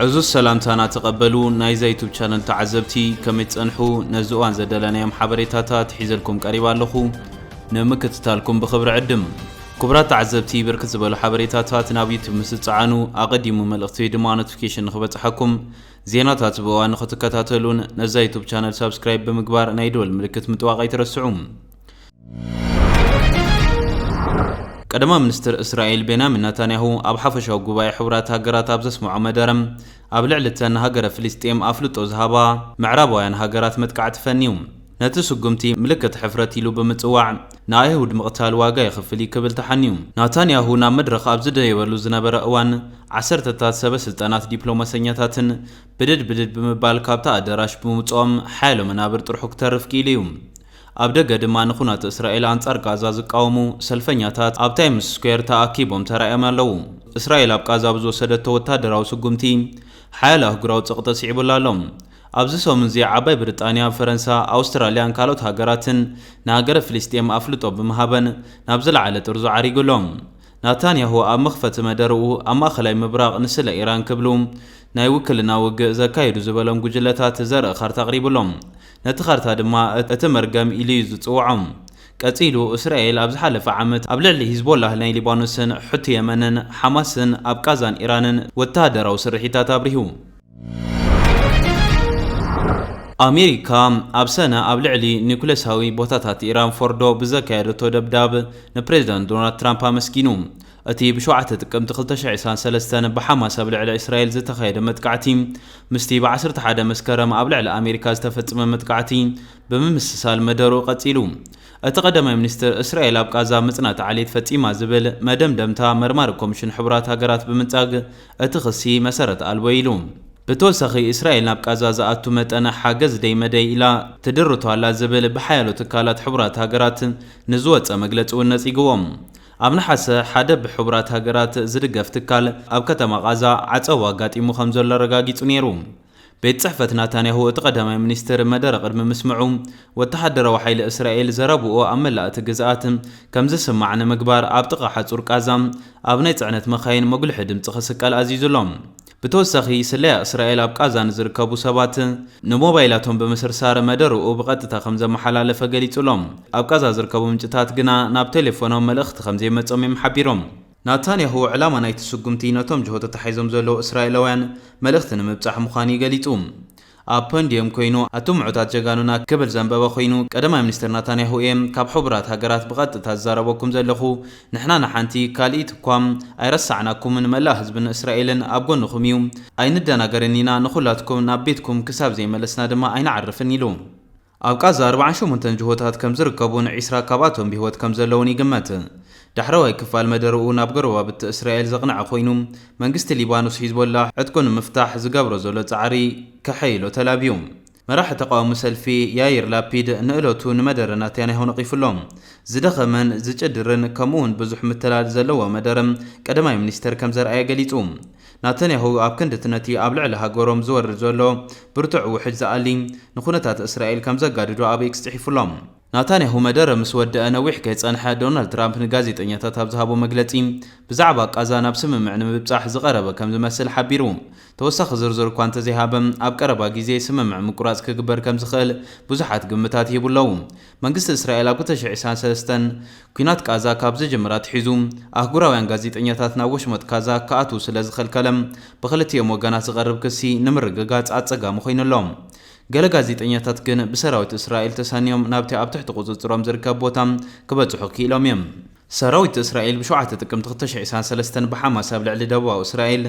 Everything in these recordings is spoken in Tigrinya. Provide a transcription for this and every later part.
ዕዙዝ ሰላምታና ተቐበሉ ናይዛ ዩቱብ ቻነል ተዓዘብቲ፣ ከመይ ትጸንሑ? ነዚ እዋን ዘደለናዮም ሓበሬታታት ሒዘልኩም ቀሪባ ኣለኹ። ንምክትታልኩም ብኽብሪ ዕድም። ክቡራት ተዓዘብቲ፣ ብርክት ዝበሉ ሓበሬታታት ናብ ዩቱብ ምስ ዝጸዓኑ፣ ኣቐዲሙ መልእኽቲ ወይ ድማ ኖቲፊኬሽን ንኽበጽሓኩም፣ ዜናታት ብእዋኑ ክትከታተሉን ነዛ ዩቱብ ቻነል ሳብስክራይብ ብምግባር ናይ ደወል ምልክት ምጥዋቕ ኣይትረስዑ። ቀዳማይ ሚኒስትር እስራኤል ቤንያሚን ናታንያሁ ኣብ ሓፈሻዊ ጉባኤ ሕቡራት ሃገራት ኣብ ዘስምዖ መደረ፣ ኣብ ልዕሊ እተን ንሃገረ ፍልስጤም ኣፍልጦ ዝሃባ ምዕራባውያን ሃገራት መጥቃዕቲ ፈንዩ። ነቲ ስጉምቲ ምልክት ሕፍረት ኢሉ ብምጽዋዕ፣ ንኣይሁድ ምቕታል ዋጋ የኽፍል እዩ ክብል ተሓንዩ። ናታንያሁ ናብ መድረኽ ኣብ ዝደየበሉ ዝነበረ እዋን፣ ዓሰርተታት ሰበ ስልጣናት ዲፕሎማሰኛታትን ብድድ ብድድ ብምባል ካብታ ኣዳራሽ ብምውጽኦም ሓያሎ መናብር ጥርሑ ክተርፍ ክኢሉ እዩ። ኣብ ደገ ድማ ንኹናት እስራኤል ኣንጻር ቃዛ ዝቃወሙ ሰልፈኛታት ኣብ ታይምስ ስኩዌር ተኣኪቦም ተራእዮም ኣለዉ። እስራኤል ኣብ ቃዛ ብዝወሰደቶ ወታደራዊ ስጉምቲ ሓያሎ ኣህጉራዊ ጸቕጢ ስዒቡላ ኣሎ። ኣብዚ ሰሙን እዚ ዓባይ ብሪጣንያ፣ ፈረንሳ፣ ኣውስትራልያን ካልኦት ሃገራትን ንሃገረ ፍልስጤም ኣፍልጦ ብምሃበን ናብ ዝለዓለ ጥርዙ ዓሪጉ ኣሎ። ናታንያሁ ኣብ መኽፈቲ መደርኡ ኣብ ማእኸላይ ምብራቕ ንስለ ኢራን ክብሉ ናይ ውክልና ውግእ ዘካይዱ ዝበሎም ጉጅለታት ዘርኢ ካርታ ኣቕሪቡሎም። ነቲ ካርታ ድማ እቲ መርገም ኢሉ እዩ ዝጽውዖ። ቀጺሉ፣ እስራኤል ኣብ ዝሓለፈ ዓመት ኣብ ልዕሊ ሂዝቦላህ ናይ ሊባኖስን ሑቲ የመንን ሓማስን ኣብ ቃዛን ኢራንን ወተሃደራዊ ስርሒታት ኣብሪሁ። ኣሜሪካ ኣብ ሰነ ኣብ ልዕሊ ኒኩሌሳዊ ቦታታት ኢራን ፎርዶ ብዘካየደቶ ደብዳብ ንፕሬዚዳንት ዶናልድ ትራምፕ ኣመስጊኑ። እቲ ብሸውዓተ ጥቅምቲ ክልተ ሽሕ ዕስራን ሰለስተን ብሓማስ ኣብ ልዕሊ እስራኤል ዝተኻየደ መጥቃዕቲ፣ ምስቲ ብዓሰርተ ሓደ መስከረም ኣብ ልዕሊ ኣሜሪካ ዝተፈጸመ መጥቃዕቲ ብምምስሳል መደርኡ ቀጺሉ። እቲ ቀዳማይ ሚኒስትር፣ እስራኤል ኣብ ቃዛ ምጽናት ዓሌት ፈጺማ ዝብል መደምደምታ መርማሪ ኮሚሽን ሕቡራት ሃገራት ብምንጻግ፣ እቲ ክሲ መሰረት ኣልቦ ኢሉ። ብተወሳኺ፣ እስራኤል ናብ ቃዛ ዝኣቱ መጠን ሓገዝ ደይ መደይ ኢላ ትድርቶ ኣላ ዝብል ብሓያሎ ትካላት ሕቡራት ሃገራት ንዝወጸ መግለጺ እውን ነጺግዎም። ኣብ ነሓሰ፣ ሓደ ብሕቡራት ሃገራት ዝድገፍ ትካል ኣብ ከተማ ቃዛ ዓጸቦ ኣጋጢሙ ከም ዘሎ ኣረጋጊጹ ነይሩ። ቤት ጽሕፈት ናታንያሁ፣ እቲ ቀዳማይ ሚኒስትር መደረ ቅድሚ ምስምዑ፣ ወተሃደራዊ ሓይሊ እስራኤል ዘረብኡ ኣብ መላእ እቲ ግዝኣት ከም ዝስማዕ ንምግባር፣ ኣብ ጥቓ ሓጹር ቃዛ ኣብ ናይ ጽዕነት መኻይን መጉልሒ ድምጺ ክስቀል ኣዚዙ ኣሎ። ብተወሳኺ፣ ስለያ እስራኤል ኣብ ቃዛ ንዝርከቡ ሰባት ንሞባይላቶም ብምስርሳር መደርኡ ብቐጥታ ከም ዘመሓላለፈ ገሊጹ ኣሎ። ኣብ ቃዛ ዝርከቡ ምንጭታት ግና ናብ ቴሌፎኖም መልእኽቲ ከም ዘይመጾም እዮም ሓቢሮም። ናታንያሁ፣ ዕላማ ናይቲ ስጉምቲ ነቶም ጅሆ ተታሒዞም ዘለዉ እስራኤላውያን መልእኽቲ ንምብጻሕ ምዃኑ እዩ ገሊጹ። ኣብ ፖንዲየም ኮይኑ፣ "ኣቱም ምዑታት ጀጋኑና" ክብል ዘንበበ ኮይኑ፣ ቀዳማይ ሚኒስትር ናታንያሁ፣ "እየ ካብ ሕቡራት ሃገራት ብቐጥታ ዝዛረበኩም ዘለኹ፣ ንሕና ንሓንቲ ካልኢት እኳ ኣይረሳዕናኩምን፣ መላእ ህዝብን እስራኤልን ኣብ ጎንኹም እዩ፣ ኣይንደናገርን ኢና፣ ንኹላትኩም ናብ ቤትኩም ክሳብ ዘይመለስና ድማ ኣይንዓርፍን" ኢሉ። ኣብ ቃዛ ኣርባዓን ሸሞንተን ጅሆታት ከም ዝርከቡን ዒስራ ካብኣቶም ብህይወት ከም ዘለዉን ይግመት። ዳሕረዋይ ክፋል መደርኡ ናብ ጎረባብቲ እስራኤል ዘቕንዐ ኮይኑ፣ መንግስቲ ሊባኖስ ሒዝቦላ ዕጥቁ ንምፍታሕ ዝገብሮ ዘሎ ጻዕሪ ከሐይሎ ተላብዩ። መራሒ ተቃውሞ ሰልፊ ያይር ላፒድ ንእለቱ ንመደረ ናታንያሁ ነቒፉ ኣሎ። ዝደኸመን ዝጭድርን ከምኡውን ብዙሕ ምትላል ዘለዎ መደረ ቀዳማይ ሚኒስተር ከም ዘርኣየ ገሊጹ። ናታንያሁ ኣብ ክንዲ እቲ ነቲ ኣብ ልዕሊ ሃገሮም ዝወርድ ዘሎ ብርቱዕ ውሕጅ ዝኣሊ ንኹነታት እስራኤል ከም ዘጋድዶ ኣብ ኤክስ ጽሒፉ ኣሎ። ናታንያሁ መደረ ምስ ወደአ ነዊሕ ከይጸንሐ፣ ዶናልድ ትራምፕ ንጋዜጠኛታት ኣብ ዝሃቦ መግለጺ፣ ብዛዕባ ቃዛ ናብ ስምምዕ ንምብጻሕ ዝቐረበ ከም ዝመስል ሓቢሩ። ተወሳኺ ዝርዝር እኳ እንተዘይሃበ፣ ኣብ ቀረባ ግዜ ስምምዕ ምቁራጽ ክግበር ከም ዝኽእል ብዙሓት ግምታት ይህቡ ኣለዉ። መንግስቲ እስራኤል ኣብ ክልተ ሽሕ ዕስራን ሰለስተን ኲናት ቃዛ ካብ ዝጅምር ኣትሒዙ፣ ኣህጉራውያን ጋዜጠኛታት ናብ ወሽመጥ ቃዛ ክኣትዉ ስለ ዝኸልከለ፣ ብኽልቲኦም ወገናት ዝቐርብ ክሲ ንምርግጋጽ ኣጸጋሚ ኮይኑ ኣሎ። ገለ ጋዜጠኛታት ግን ብሰራዊት እስራኤል ተሳንዮም ናብቲ ኣብ ትሕቲ ቁጽጽሮም ዝርከብ ቦታ ክበጽሑ ክኢሎም እዮም። ሰራዊት እስራኤል ብሸውዓተ ጥቅምቲ ክልተ ሽሕ ዕስራን ሰለስተን ብሓማስ ኣብ ልዕሊ ደቡባዊ እስራኤል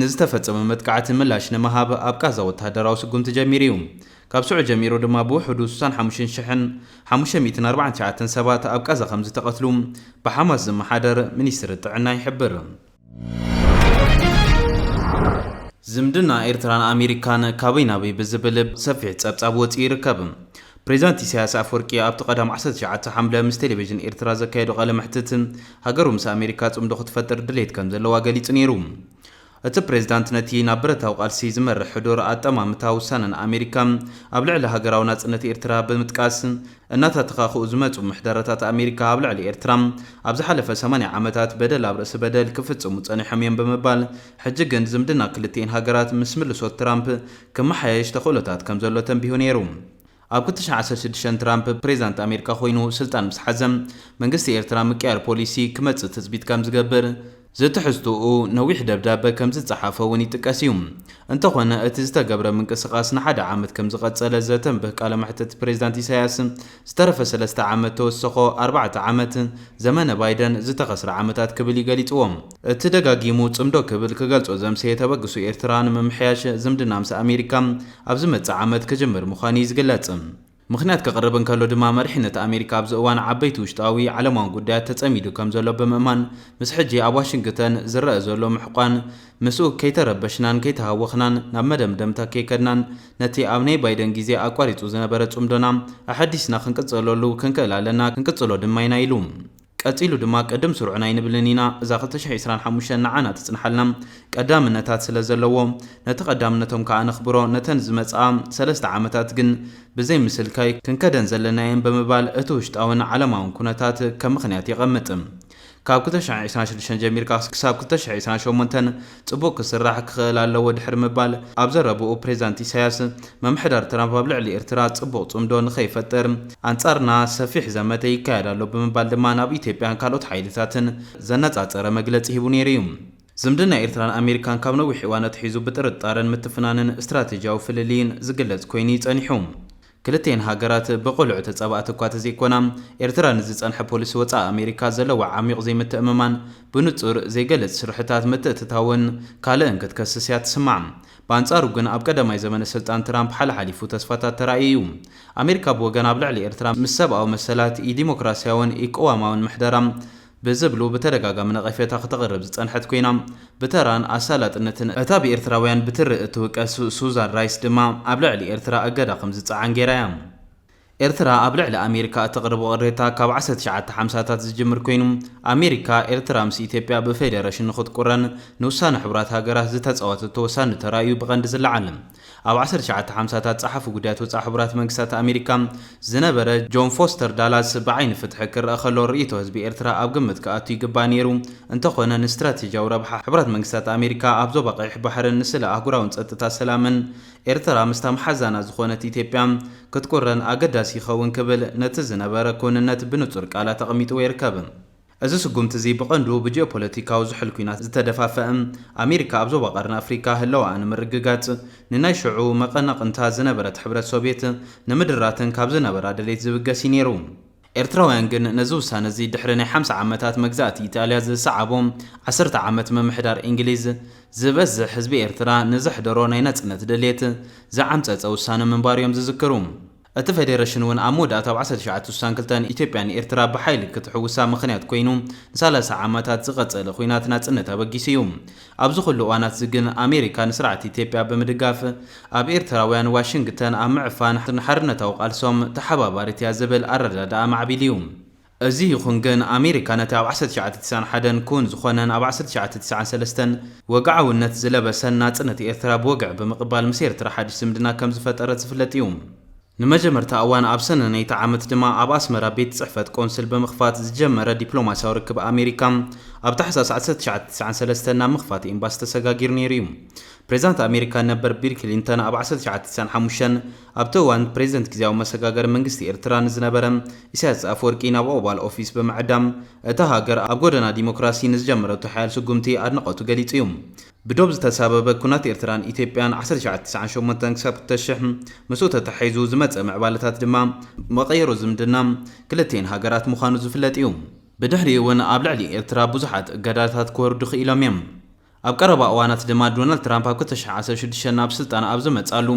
ንዝተፈጸመ መጥቃዕቲ ምላሽ ንምሃብ ኣብ ቃዛ ወተሃደራዊ ስጉምቲ ጀሚሩ እዩ። ካብ ሽዑ ጀሚሩ ድማ ብውሕዱ ስሳን ሓሙሽተን ሽሕን ሓሙሽተ ሚእትን ኣርባዓን ትሽዓተን ሰባት ኣብ ቃዛ ከም ዝተቐትሉ ብሓማስ ዝመሓደር ሚኒስትሪ ጥዕና ይሕብር። ዝምድና ኤርትራን ኣሜሪካን ካበይ ናበይ ብዝብል ሰፊሕ ጸብጻብ ወጺኡ ይርከብ። ፕሬዚዳንት ኢሳያስ ኣፈወርቂ ኣብቲ ቀዳም ዓሰርተ ትሽዓተ ሓምለ ምስ ቴሌቪዥን ኤርትራ ዘካየዶ ቃለ መሕትት፣ ሃገሩ ምስ ኣሜሪካ ጽምዶ ክትፈጥር ድሌት ከም ዘለዋ ገሊጹ ነይሩ። እቲ ፕሬዝዳንት ነቲ ናብ ብረታዊ ቃልሲ ዝመርሕ ሕዱር ኣጠማምታ ውሳነን ኣሜሪካ ኣብ ልዕሊ ሃገራዊ ናጽነት ኤርትራ ብምጥቃስ፣ እናተተኻኽኡ ዝመጹ ምሕደራታት ኣሜሪካ ኣብ ልዕሊ ኤርትራ ኣብ ዝሓለፈ ሰማንያ ዓመታት በደል ኣብ ርእሲ በደል ክፍጽሙ ጸኒሖም እዮም ብምባል፣ ሕጂ ግን ዝምድና ክልቲኤን ሃገራት ምስ ምልሶት ትራምፕ ክመሓየሽ ተኽእሎታት ከም ዘሎ ተንቢሁ ነይሩ። ኣብ ክልተ ሽሕን ዓሰርተ ሽዱሽተን ትራምፕ ፕሬዝዳንት ኣሜሪካ ኮይኑ ስልጣን ምስ ሓዘ፣ መንግስቲ ኤርትራ ምቅያር ፖሊሲ ክመጽእ ትጽቢት ከም ዝገብር፣ ዝትሕዝትኡ ነዊሕ ደብዳበ ከም ዝጸሓፈ እውን ይጥቀስ እዩ። እንተኾነ፣ እቲ ዝተገብረ ምንቅስቓስ ንሓደ ዓመት ከም ዝቐጸለ ዘተንብህ ቃለ መሕትት ፕሬዝዳንት ኢሳያስ፣ ዝተረፈ ሰለስተ ዓመት ተወሰኾ ኣርባዕተ ዓመት ዘመነ ባይደን ዝተኸስረ ዓመታት ክብል እዩ ገሊጽዎ። እቲ ደጋጊሙ ጽምዶ ክብል ክገልጾ ዘምሰየ ተበግሶ ኤርትራ ንምምሕያሽ ዝምድና ምስ ኣሜሪካ ኣብ ዝመጽእ ዓመት ክጅምር ምዃኑ እዩ ዝግለጽ። ምኽንያት ከቕርብ እንከሎ ድማ፣ መሪሕነት ኣሜሪካ ኣብዚ እዋን ዓበይቲ ውሽጣዊ ዓለማዊ ጉዳያት ተጸሚዱ ከም ዘሎ ብምእማን፣ ምስ ሕጂ ኣብ ዋሽንግተን ዝረአ ዘሎ ምሕቋን፣ ምስኡ ከይተረበሽናን ከይተሃወኽናን ናብ መደምደምታ ከይከድናን፣ ነቲ ኣብ ናይ ባይደን ግዜ ኣቋሪጹ ዝነበረ ጽምዶና ኣሐዲስና ክንቅጽለሉ ክንክእል ኣለና፣ ክንቅጽሎ ድማ ኢና ኢሉ። ቀጺሉ ድማ፣ ቅድም ስሩዕን ኣይንብልን ኢና፣ እዛ ክልተ ሽሕን ዕስራን ሓሙሽተን ንዓና ትጽንሓልና ቀዳምነታት ስለ ዘለዎ፣ ነቲ ቀዳምነቶም ከኣ ነኽብሮ፣ ነተን ዝመጽኣ ሰለስተ ዓመታት ግን ብዘይ ምስልካይ ክንከደን ዘለና እየን ብምባል፣ እቲ ውሽጣውን ዓለማውን ኩነታት ከም ምኽንያት የቐምጥ። ካብ ክልተ ሽሕን ዕስራን ሽዱሽተን ጀሚርካ ክሳብ ክልተ ሽሕን ዕስራን ሸሞንተን ጽቡቕ ክስራሕ ክኽእል ኣለዎ ድሕሪ ምባል፣ ኣብ ዘረብኡ ፕሬዝዳንት ኢሳያስ፣ ምምሕዳር ትራምፕ ኣብ ልዕሊ ኤርትራ ጽቡቕ ጽምዶ ንኸይፈጥር ኣንጻርና ሰፊሕ ዘመተ ይካየድ ኣሎ ብምባል ድማ ናብ ኢትዮጵያን ካልኦት ሓይልታትን ዘነጻጸረ መግለጺ ሂቡ ነይሩ እዩ። ዝምድና ኤርትራን ኣሜሪካን ካብ ነዊሕ እዋን ኣትሒዙ ብጥርጣረን ምትፍናንን ስትራቴጂያዊ ፍልልይን ዝግለጽ ኮይኑ እዩ ጸኒሑ። ክልቲኤን ሃገራት ብቕሉዕ ተጻባእቲ እኳ ተዘይኮና፣ ኤርትራ ንዝጸንሐ ፖሊሲ ወጻኢ ኣሜሪካ ዘለዋ ዓሚቕ ዘይምትእምማን ብንጹር ዘይገልጽ ስርሕታት ምትእትታውን ካልእን ክትከስስ እያ ትስማዕ። ብኣንጻሩ ግን ኣብ ቀዳማይ ዘመነ ስልጣን ትራምፕ ሓለሓሊፉ ተስፋታት ተራእዩ እዩ። ኣሜሪካ ብወገን ኣብ ልዕሊ ኤርትራ ምስ ሰብኣዊ መሰላት፣ ኢ-ዲሞክራሲያውን ኢቅዋማውን ምሕደራ ብዝብሉ ብተደጋጋሚ ነቐፌታ ክተቕርብ ዝጸንሐት ኮይና፣ ብተራን ኣሳላጥነትን እታ ብኤርትራውያን ብትሪ እትውቀስ ሱዛን ራይስ ድማ ኣብ ልዕሊ ኤርትራ እገዳ ከም ዝጸዓን ገይራ እያ። ኤርትራ ኣብ ልዕሊ ኣሜሪካ እተቕርቦ ቅሬታ ካብ ዓሰርተ ትሽዓተ ሓምሳታት ዝጅምር ኮይኑ፣ ኣሜሪካ ኤርትራ ምስ ኢትዮጵያ ብፌደረሽን ንኽትቁረን ንውሳነ ሕቡራት ሃገራት ዝተጻወተቶ ወሳኒ ተራ እዩ ብቐንዲ ዝለዓል። ኣብ ዓሰርተ ትሽዓተ ሓምሳታት ጸሓፊ ጉዳያት ወጻኢ ሕቡራት መንግስታት ኣሜሪካ ዝነበረ ጆን ፎስተር ዳላስ ብዓይኒ ፍትሒ ክረኣ ከሎ፣ ርእይቶ ህዝቢ ኤርትራ ኣብ ግምት ክኣቱ ይግባእ ነይሩ። እንተኾነ፣ ንስትራቴጂያዊ ረብሓ ሕቡራት መንግስታት ኣሜሪካ ኣብ ዞባ ቀይሕ ባሕርን ንስለ ኣህጉራውን ጸጥታ ሰላምን ኤርትራ ምስታ መሓዛና ዝኾነት ኢትዮጵያ ክትቁረን ኣገዳሲ ይኸውን ክብል ነቲ ዝነበረ ክውንነት ብንጹር ቃላት ኣቐሚጥዎ ይርከብ። እዚ ስጉምቲ እዚ ብቐንዱ ብጂኦፖለቲካዊ ዝሑል ኲናት ዝተደፋፈአ፣ ኣሜሪካ ኣብ ዞባ ቀርኒ ኣፍሪካ ህለዋኣ ንምርግጋጽ፣ ንናይ ሽዑ መቐናቕንታ ዝነበረት ሕብረት ሶቭየት ንምድራትን ካብ ዝነበራ ድሌት ዝብገስ እዩ ነይሩ። ኤርትራውያን ግን ነዚ ውሳነ እዚ ድሕሪ ናይ ሓምሳ ዓመታት መግዛእቲ ኢጣልያ ዝሰዓቦ ዓሰርተ ዓመት ምምሕዳር እንግሊዝ፣ ዝበዝሕ ህዝቢ ኤርትራ ንዘሕደሮ ናይ ናጽነት ድሌት ዝዓምጸጸ ውሳነ ምንባሩ እዮም ዝዝክሩ። እቲ ፌደረሽን እውን ኣብ መወዳእታ ኣብ ዓሰርተ ትሽዓተ ስሳን ክልተን ኢትዮጵያ ንኤርትራ ብሓይሊ ክትሕውሳ ምኽንያት ኮይኑ፣ ንሰላሳ ዓመታት ዝቐጸለ ኲናት ናጽነት ኣበጊሱ እዩ። ኣብዚ ኩሉ እዋናት እዚ ግን፣ ኣሜሪካ ንስርዓት ኢትዮጵያ ብምድጋፍ፣ ኣብ ኤርትራውያን ዋሽንግተን ኣብ ምዕፋን ንሓርነታዊ ቃልሶም ተሓባባሪት እያ ዝብል ኣረዳድኣ ኣማዕቢሉ እዩ። እዚ ይኹን ግን፣ ኣሜሪካ ነቲ ኣብ ዓሰርተ ትሽዓተ ትስዓን ሓደን ክውን ዝኾነን ኣብ ዓሰርተ ትሽዓተ ትስዓን ሰለስተን ወግዓውነት ዝለበሰን ናጽነት ኤርትራ ብወግዒ ብምቕባል፣ ምስ ኤርትራ ሓድሽ ዝምድና ከም ዝፈጠረት ዝፍለጥ እዩ። ንመጀመርታ እዋን ኣብ ሰነ ናይቲ ዓመት ድማ ኣብ ኣስመራ ቤት ጽሕፈት ቆንስል ብምኽፋት ዝጀመረ ዲፕሎማስያዊ ርክብ ኣሜሪካ፣ ኣብ ታሕሳስ ዓሰርተ ትሽዓተ ትስዓን ሰለስተን ናብ ምኽፋት ኤምባሲ ተሰጋጊሩ ነይሩ እዩ። ፕሬዚዳንት ኣሜሪካ ነበር ቢል ክሊንተን ኣብ ዓሰርተ ትሽዓተ ትስዓን ሓሙሽተን ኣብቲ እዋን ፕሬዚደንት ግዜያዊ መሰጋገሪ መንግስቲ ኤርትራ ንዝነበረ ኢሳያስ ኣፈወርቂ ናብ ኦቫል ኦፊስ ብምዕዳም፣ እታ ሃገር ኣብ ጎደና ዲሞክራሲ ንዝጀመረቶ ሓያል ስጉምቲ ኣድናቖቱ ገሊጹ እዩ። ብዶብ ዝተሳበበ ኩናት ኤርትራን ኢትዮጵያን ዓሰርተ ትሽዓተ ትስዓን ሸሞንተን ክሳብ ክልተ ሽሕ ምስኡ ተተሓሒዙ ዝመጸ ምዕባለታት ድማ መቐየሮ ዝምድና ክልቲኤን ሃገራት ምዃኑ ዝፍለጥ እዩ። ብድሕሪኡ እውን ኣብ ልዕሊ ኤርትራ ብዙሓት እገዳታት ክወርዱ ክኢሎም እዮም። ኣብ ቀረባ እዋናት ድማ ዶናልድ ትራምፕ ኣብ ክልተ ሽሕ ዓሰርተ ሽዱሽተ ናብ ስልጣን ኣብ ዝመጻሉ፣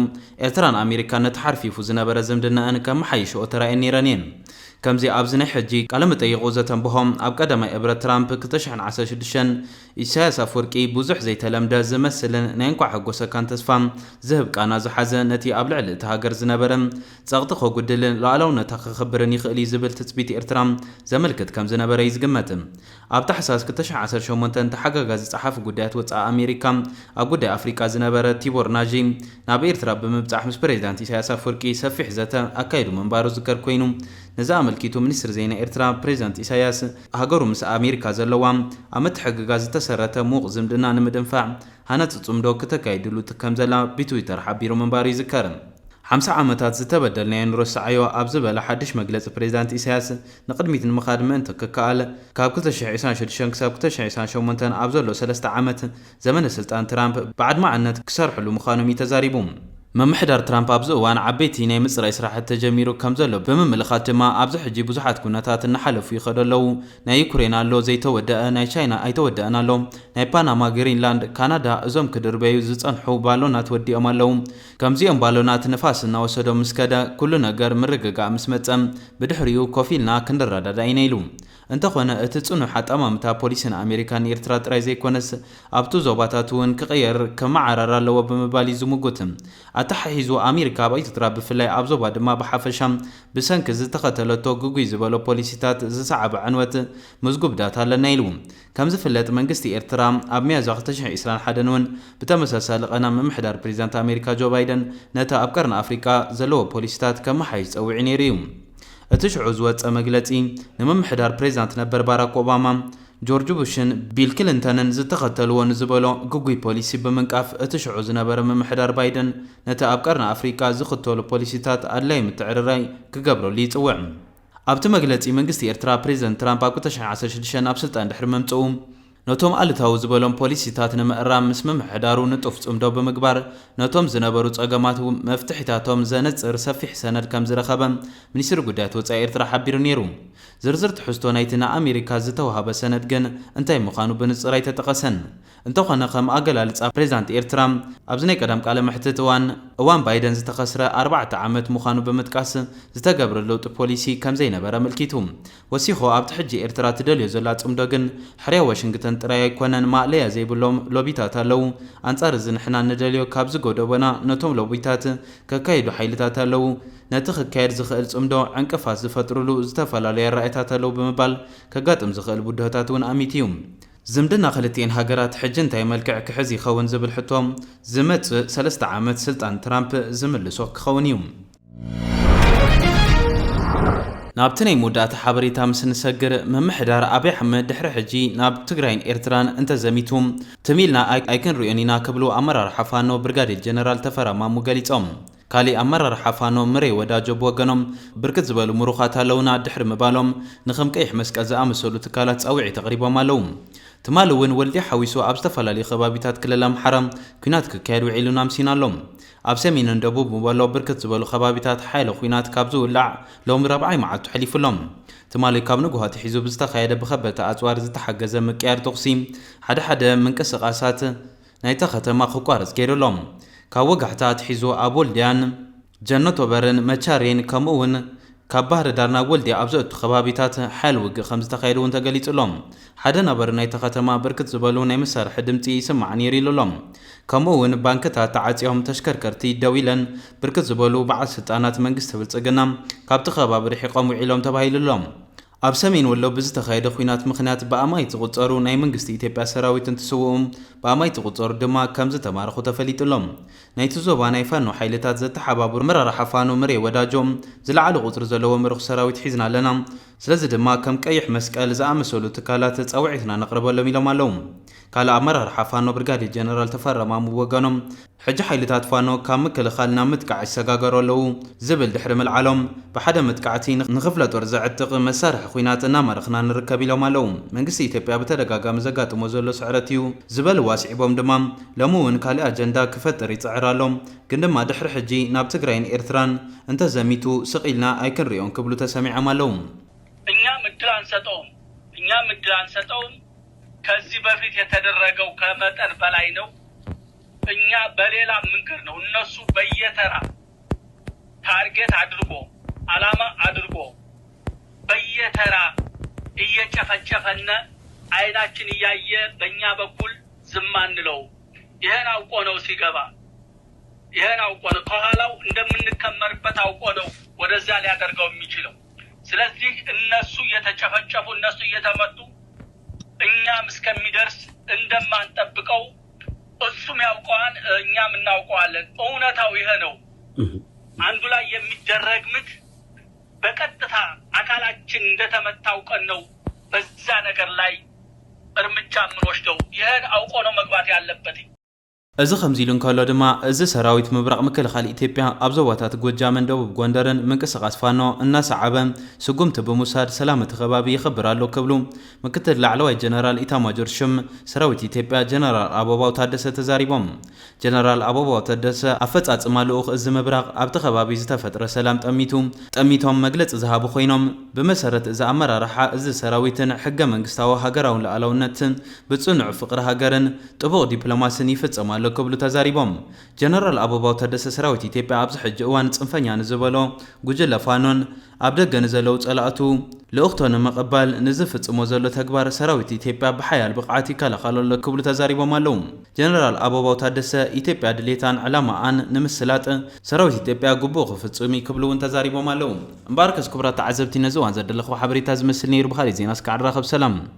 ኤርትራን ኣሜሪካን ነቲ ሓርፊፉ ዝነበረ ዝምድናኣን ከመሓይሽኦ ተራእየን ነይረን እየን። ከምዚ ኣብዚ ናይ ሕጂ ቃለ መጠይቑ ዘተንብሆ፣ ኣብ ቀዳማይ እብረት ትራምፕ ክልተ ሽሕን ዓሰርተ ሽዱሽተን ኢሳያስ ኣፈወርቂ ብዙሕ ዘይተለምደ ዝመስልን ናይ እንኳዕ ሓጎሰካን ተስፋ ዝህብ ቃና ዝሓዘ፣ ነቲ ኣብ ልዕሊ እታ ሃገር ዝነበረ ጸቕጢ ከጉድልን ሉዓላውነታ ከኽብርን ይኽእል እዩ ዝብል ትጽቢት ኤርትራ ዘመልክት ከም ዝነበረ እዩ ዝግመት። ኣብ ታሕሳስ ክልተ ሽሕን ዓሰርተ ሸሞንተን ተሓጋጋዚ ጸሓፊ ጉዳያት ወጻኢ ኣሜሪካ ኣብ ጉዳይ ኣፍሪቃ ዝነበረ ቲቦር ናዥ ናብ ኤርትራ ብምብጻሕ ምስ ፕሬዚዳንት ኢሳያስ ኣፈወርቂ ሰፊሕ ዘተ ኣካይዱ ምንባሩ ዝዝከር ኮይኑ፣ ነዚ ኣመልኪቱ ሚኒስትሪ ዜና ኤርትራ፣ ፕሬዚዳንት ኢሳያስ ሃገሩ ምስ ኣሜሪካ ዘለዋ ኣብ ምትሕግጋዝ ዝተሰረተ ምዉቕ ዝምድና ንምድንፋዕ ሃናጺ ጽምዶ ክተካይድሉ ከም ዘላ ብትዊተር ሓቢሩ ምንባሩ ይዝከር። ሓምሳ ዓመታት ዝተበደልናዮ ንረስዓዮ ኣብ ዝበለ ሓድሽ መግለጺ ፕሬዚዳንት ኢሳያስ፣ ንቕድሚት ንምኻድ ምእንቲ ክከኣል ካብ ክልተ ሽሕን ዕስራን ሽዱሽተን ክሳብ ክልተ ሽሕን ዕስራን ሸሞንተን ኣብ ዘሎ ሰለስተ ዓመት ዘመነ ስልጣን ትራምፕ ብኣድማዕነት ክሰርሕሉ ምዃኖም እዩ ተዛሪቡ። ምምሕዳር ትራምፕ ኣብዚ እዋን ዓበይቲ ናይ ምጽራይ ስራሕቲ ተጀሚሩ ከም ዘሎ ብምምልኻት ድማ ኣብዚ ሕጂ ብዙሓት ኩነታት እናሓለፉ ይኸዱ ኣለዉ። ናይ ዩክሬን ኣሎ ዘይተወደአ፣ ናይ ቻይና ኣይተወደአን ኣሎ፣ ናይ ፓናማ፣ ግሪንላንድ፣ ካናዳ እዞም ክድርበዩ ዝጸንሑ ባሎናት ወዲኦም ኣለዉ። ከምዚኦም ባሎናት ንፋስ እናወሰዶም ምስ ከደ፣ ኩሉ ነገር ምርግጋእ ምስ መጸ፣ ብድሕሪኡ ኮፍ ኢልና ክንረዳዳእ ኢና ኢሉ። እንተኾነ እቲ ጽኑሕ ኣጠማምታ ፖሊሲ ንኣሜሪካ ንኤርትራ ጥራይ ዘይኮነስ ኣብቲ ዞባታት እውን ክቕየር ክመዓራር ኣለዎ ብምባል እዩ ዝምጉት። ኣተሓሒዙ ኣሜሪካ ኣብ ኤርትራ ብፍላይ ኣብ ዞባ ድማ ብሓፈሻ ብሰንኪ ዝተኸተለቶ ግጉይ ዝበሎ ፖሊሲታት ዝሰዓበ ዕንወት ምዝጉብ ዳታ ኣለና ኢሉ። ከም ዝፍለጥ መንግስቲ ኤርትራ ኣብ ሚያዝያ ክልተ ሽሕን ዕስራን ሓደን እውን ብተመሳሳሊ ቀና ምምሕዳር ፕሬዚዳንት ኣሜሪካ ጆ ባይደን ነቲ ኣብ ቀርኒ ኣፍሪቃ ዘለዎ ፖሊሲታት ከመሓይሽ ጸዊዑ ነይሩ እዩ። እቲ ሽዑ ዝወጸ መግለጺ ንምምሕዳር ፕሬዚዳንት ነበር ባራክ ኦባማ፣ ጆርጅ ቡሽን ቢል ክሊንተንን ዝተኸተልዎ ንዝበሎ ግጉይ ፖሊሲ ብምንቃፍ፣ እቲ ሽዑ ዝነበረ ምምሕዳር ባይደን ነቲ ኣብ ቀርኒ ኣፍሪቃ ዝኽተሎ ፖሊሲታት ኣድላዪ ምትዕርራይ ክገብረሉ ይጽውዕ። ኣብቲ መግለጺ መንግስቲ ኤርትራ ፕሬዚደንት ትራምፕ ኣብ ክልተ ሽሕን ዓሰርተ ሽዱሽተን ኣብ ስልጣን ድሕሪ ምምጽኡ ነቶም ኣሉታዊ ዝበሎም ፖሊሲታት ንምእራም ምስ ምምሕዳሩ ንጡፍ ጽምዶ ብምግባር ነቶም ዝነበሩ ጸገማት እውን መፍትሒታቶም ዘነጽር ሰፊሕ ሰነድ ከም ዝረኸበ ሚኒስትሪ ጉዳያት ወጻኢ ኤርትራ ሓቢሩ ነይሩ። ዝርዝር ትሕዝቶ ናይቲ ንኣሜሪካ ዝተዋህበ ሰነድ ግን እንታይ ምዃኑ ብንጹር ኣይተጠቐሰን። እንተኾነ ከም ኣገላልጻ ፕሬዚዳንት ኤርትራ ኣብዚ ናይ ቀዳም ቃለ መሕትት እዋን፣ እዋን ባይደን ዝተኸስረ ኣርባዕተ ዓመት ምዃኑ ብምጥቃስ ዝተገብረ ለውጢ ፖሊሲ ከም ዘይነበረ ኣመልኪቱ። ወሲኹ ኣብቲ ሕጂ ኤርትራ ትደልዮ ዘላ ጽምዶ ግን ሕርያ ዋሽንግተን ጥራይ ኣይኮነን፣ ማእለያ ዘይብሎም ሎቢታት ኣለዉ። ኣንጻር እዚ ንሕና ንደልዮ ካብዚ ጎደቦና ነቶም ሎቢታት ከካይዱ ሓይልታት ኣለዉ። ነቲ ክካየድ ዝኽእል ጽምዶ ዕንቅፋት ዝፈጥሩሉ ዝተፈላለዩ ኣረኣእያታት ኣለዉ ብምባል ከጋጥም ዝኽእል ብድሆታት እውን ኣሚቱ እዩ። ዝምድና ክልቲኤን ሃገራት ሕጂ እንታይ መልክዕ ክሕዝ ይኸውን ዝብል ሕቶ ዝመጽእ ሰለስተ ዓመት ስልጣን ትራምፕ ዝምልሶ ክኸውን እዩ። ናብቲ ናይ መወዳእታ ሓበሬታ ምስ ንሰግር፣ ምምሕዳር ኣብይ ኣሕመድ ድሕሪ ሕጂ ናብ ትግራይን ኤርትራን እንተዘሚቱ ትም ኢልና ኣይ-፣ ኣይክንሪኦን ኢና ክብሉ ኣመራርሓ ፋኖ ብርጋዴር ጀነራል ተፈራ ማሙ ገሊጾም። ካሊእ ኣመራርሓ ፋኖ ምሬ ወዳጆ ብወገኖም፣ ብርክት ዝበሉ ምሩኻት ኣለውና ድሕሪ ምባሎም፣ ንከም ቀይሕ መስቀል ዝኣመሰሉ ትካላት ጻውዒት ኣቕሪቦም ኣለዉ። ትማሊ እውን ወልዲያ ሓዊሱ ኣብ ዝተፈላለዩ ከባቢታት ክልል ኣምሓራ ኲናት ክካየድ ውዒሉን ኣምሲዩን ኣሎ። ኣብ ሰሜንን ደቡብን ወሎ ብርክት ዝበሉ ከባቢታት ሓይሊ ኲናት ካብ ዝውላዕ ሎሚ ራብዓይ መዓልቱ ሓሊፉ ኣሎ። ትማሊ ካብ ንግሆ ኣትሒዙ ብዝተኻየደ ብኸበድቲ ኣጽዋር ዝተሓገዘ ምቅያር ተኹሲ ሓደ ሓደ ምንቅስቓሳት ናይታ ከተማ ክቋረጽ ገይሩ ኣሎ። ካብ ወጋሕታ ኣትሒዙ ኣብ ወልድያን ጀነቶበርን መቻሬን ከምኡ እውን ካብ ባህር ዳር ናብ ወልድያ ኣብ ዘእቱ ከባቢታት ሓያል ውግእ ከም ዝተኻየደ እውን ተገሊጹ ኣሎ። ሓደ ነባሪ ናይታ ከተማ ብርክት ዝበሉ ናይ መሳርሒ ድምጺ ይስማዕ ነይሩ ኢሉ ኣሎ። ከምኡ እውን ባንክታት ተዓጽዮም፣ ተሽከርከርቲ ደው ኢለን፣ ብርክት ዝበሉ በዓል ስልጣናት መንግስቲ ብልጽግና ካብቲ ከባቢ ርሒቖም ውዒሎም ተባሂሉ ኣሎ። ኣብ ሰሜን ወሎ ብዝተኻየደ ኲናት ምኽንያት ብኣማኢት ዝቑጸሩ ናይ መንግስቲ ኢትዮጵያ ሰራዊት እንትስውኡ፣ ብኣማኢት ዝቑጸሩ ድማ ከም ዝተማረኹ ተፈሊጡ ኣሎ። ናይቲ ዞባ ናይ ፋኖ ሓይልታት ዘተሓባብሩ ኣመራርሓ ፋኖ ምሬ ወዳጆ፣ ዝለዓለ ቁጽሪ ዘለዎ ምሩኽ ሰራዊት ሒዝና ኣለና፣ ስለዚ ድማ ከም ቀይሕ መስቀል ዝኣመሰሉ ትካላት ጻውዒትና ነቕርበሎም ኢሎም ኣለዉ። ካልእ ኣመራርሓ ፋኖ ብርጋዴር ጀነራል ተፈራ ማሙ ብወገኖም፣ ሕጂ ሓይልታት ፋኖ ካብ ምክልኻል ናብ ምጥቃዕ ይሰጋገሩ ኣለዉ ዝብል ድሕሪ ምልዓሎም፣ ብሓደ መጥቃዕቲ ንኽ-፣ ንክፍለ ጦር ዘዕጥቕ መሳርሒ ኲናት እናማረኽና ንርከብ ኢሎም ኣለዉ። መንግስቲ ኢትዮጵያ ብተደጋጋሚ ዘጋጥሞ ዘሎ ስዕረት እዩ ዝበልዎ ኣስዒቦም ድማ፣ ሎሚ እውን ካሊእ ኣጀንዳ ክፈጥር ይጽዕር ኣሎ፣ ግን ድማ ድሕሪ ሕጂ ናብ ትግራይን ኤርትራን እንተዘሚቱ ስቕ ኢልና ኣይክንሪኦን ክብሉ ተሰሚዖም ኣለዉ። እኛም እድል አንሰጠውም፣ እኛም እድል አንሰጠውም። ከዚህ በፊት የተደረገው ከመጠን በላይ ነው። እኛ በሌላ መንገድ ነው፣ እነሱ በየተራ ታርጌት አድርጎ፣ ዓላማ አድርጎ፣ በየተራ እየጨፈጨፈነ አይናችን እያየ በእኛ በኩል ዝም አንለው። ይህን አውቆ ነው ሲገባ፣ ይህን አውቆ ነው፣ ከኋላው እንደምንከመርበት አውቆ ነው ወደዚያ ሊያደርገው የሚችለው። ስለዚህ እነሱ እየተጨፈጨፉ፣ እነሱ እየተመቱ፣ እኛም እስከሚደርስ እንደማንጠብቀው እሱም ያውቀዋል፣ እኛም እናውቀዋለን። እውነታው ይሄ ነው። አንዱ ላይ የሚደረግ ምት በቀጥታ አካላችን እንደተመታ አውቀን ነው በዛ ነገር ላይ እርምጃ የምንወስደው። ይሄን አውቆ ነው መግባት ያለበት። እዚ ከምዚ ኢሉ እንከሎ ድማ፣ እዚ ሰራዊት ምብራቕ ምክልኻል ኢትዮጵያ ኣብ ዞባታት ጎጃምን ደቡብ ጎንደርን ምንቅስቓስ ፋኖ እናሰዓበ፣ ስጉምቲ ብምውሳድ ሰላም እቲ ከባቢ የኽብር ኣሎ ክብሉ ምክትል ላዕለዋይ ጀነራል ኢታማጆር ሹም ሰራዊት ኢትዮጵያ ጀነራል ኣበባው ታደሰ ተዛሪቦም። ጀነራል ኣበባው ታደሰ ኣፈጻጽማ ልኡኽ እዚ ምብራቕ ኣብቲ ከባቢ ዝተፈጥረ ሰላም ጠሚቱ፣ ጠሚቶም መግለጺ ዝሃቡ ኮይኖም፣ ብመሰረት እዚ ኣመራርሓ እዚ ሰራዊትን ሕገ መንግስታዊ ሃገራውን ሉዓላውነትን ብጽኑዕ ፍቕሪ ሃገርን ጥቡቕ ዲፕሎማስን ይፍጸም ኣሎ ክብሉ ተዛሪቦም። ጀነራል ኣበባው ታደሰ ሰራዊት ኢትዮጵያ ኣብዚ ሕጂ እዋን ጽንፈኛ ንዝበሎ ጉጅለ ፋኖን ኣብ ደገ ንዘለዉ ጸላእቱ ልእኽቶ ንምቕባል ንዝፍጽሞ ዘሎ ተግባር ሰራዊት ኢትዮጵያ ብሓያል ብቕዓት ይከላኸሎ ኣሎ ክብሉ ተዛሪቦም ኣለዉ። ጀነራል ኣበባው ታደሰ ኢትዮጵያ ድሌታን ዕላማኣን ንምስላጥ ሰራዊት ኢትዮጵያ ግቡእ ክፍጽም እዩ ክብሉ እውን ተዛሪቦም ኣለዉ። እምበኣርከስ ክቡራት ተዓዘብቲ ነዚ እዋን ዘደለኽዎ ሓበሬታ ዝመስል ነይሩ። ብኻሊእ ዜና እስካዕ ንራኸብ። ሰላም።